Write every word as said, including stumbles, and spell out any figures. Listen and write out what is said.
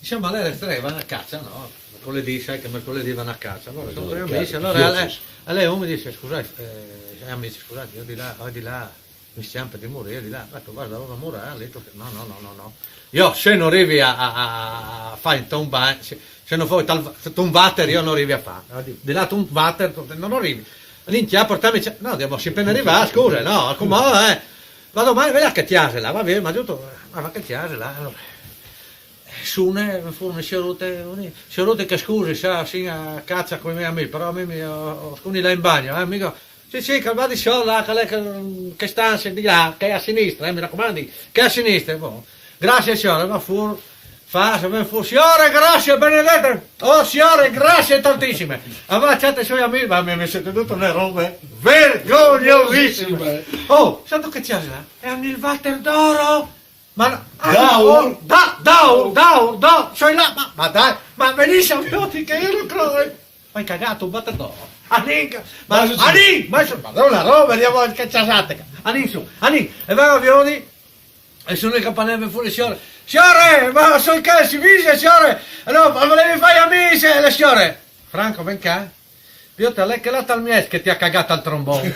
Insomma, lei era tre, vanno a caccia, no? Mercoledì, sai che mercoledì vanno a caccia. Allora, sono tre amici, allora lei, lei mi dice: "Scusate, eh, amici, scusate, io di là, io di là mi schiampa di morire, di là." Ho detto: "Guarda, allora mora lì." No, no, no, no, no. Io se non arrivi a, a, a, a fare un bagno, se, se non fai tal, un water, io non arrivi a fare. Di là tu un water, non arrivi. L'inchia portarmi, no, devo sempre arrivare, scusa, no, come, eh. Vado mai, vedi che chiase là, va bene, ma giusto, ma che chiase là, allora. Sune, mi furono siorute, siorute che scusi, sa, sì, a caccia con i miei amici, però a me mi, ho, ho là in bagno, eh, amico. Sì, sì, che va di là, che, che, che stanza di là, che è a sinistra, eh, mi raccomandi, che è a sinistra, boh. Grazie, signore, va fuori. Fa, se ben fu, signore, grazie, benedetto. Oh, signore, grazie tantissime. Aveva certe sue amiche, ma mi, mi siete tutte le robe vergognosissime. Oh, sai che c'è là? È il water d'oro. Ma no, ah, Daur? Oh, da, Daur, Daur, Daur, sono là, ma, ma dai, ma benissimo, io ti che io non credo. Ma hai cagato un water d'oro? Anin, ma, ma Anin, ma, ma una roba, andiamo a cacciare. Anin su, Anin, e va a Vioni, e sono il campanello fuori, signore. Signore, ma sono che si dice, signore? Allora, ma volevi fare amici, le signore? Franco, ven qua. Io te l'hai che là tal mies che ti ha cagato al trombone.